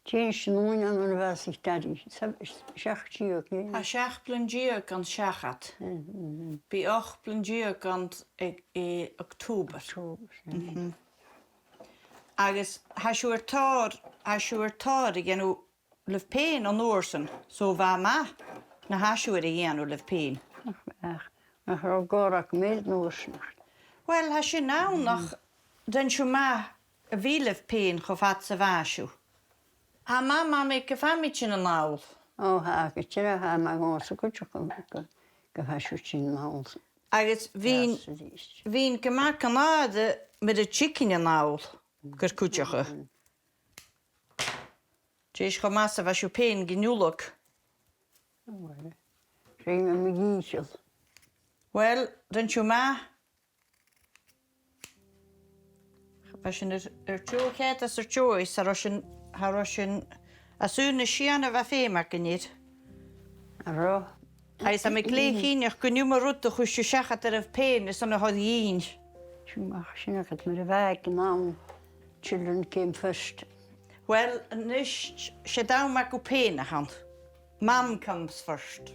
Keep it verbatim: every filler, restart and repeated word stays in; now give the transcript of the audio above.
Dè an sin, an uair a bhàsaich Dadaidh? Sa-, seachd deug, eh? Tha seachd bliadhna deug ann seachad. Mm, mm, mm. Bidh ochd bliadhna deug ann aig, eh, October. October, eh. Mhm. Agus tha sibh air tòrr, tha sibh air tòrr a dhèanamh leibh fhèin an uair sin, so bha e math na tha sibh air a dhèanamh leibh fhèin. Ach, ach, ach robh gòrach mèir an uair sin? Uill, tha sin ann, ach rinn sibh math a bhith leibh fhèin cho fad 's a bha sibh. Tha Mam, Mam aig a' fànaidh sin a-nall. Ò, tha, gu dearbh, tha, ma ghabhas cuideachd gu, gu, gu bheil sibh sin a-nall. Agus bhithinn, bhithinn gu math cnàimh mar a thig sinn a-nall, gur cuideachd. Dè cho math 's a bha sibh fhèin gan iulg? Ò, uill, rinn mi mo dhìcheall. Uill, rinn sibh math. Bha sinn air, air tìr, ceud às air tìr, is cha robh sinn, cha robh sinn às aonais sìon a bha feum againn air. Cha robh. Agus tha mi glè chinnteach gun iomadh rud a chuir sibh seachad air leibh fhèin airson a thoirt dhinn. Sin mar a bha e aig an àm, children came first. Uill, a-nis, 's e an t-àm agaibh fhèin a th' ann. Mom comes first.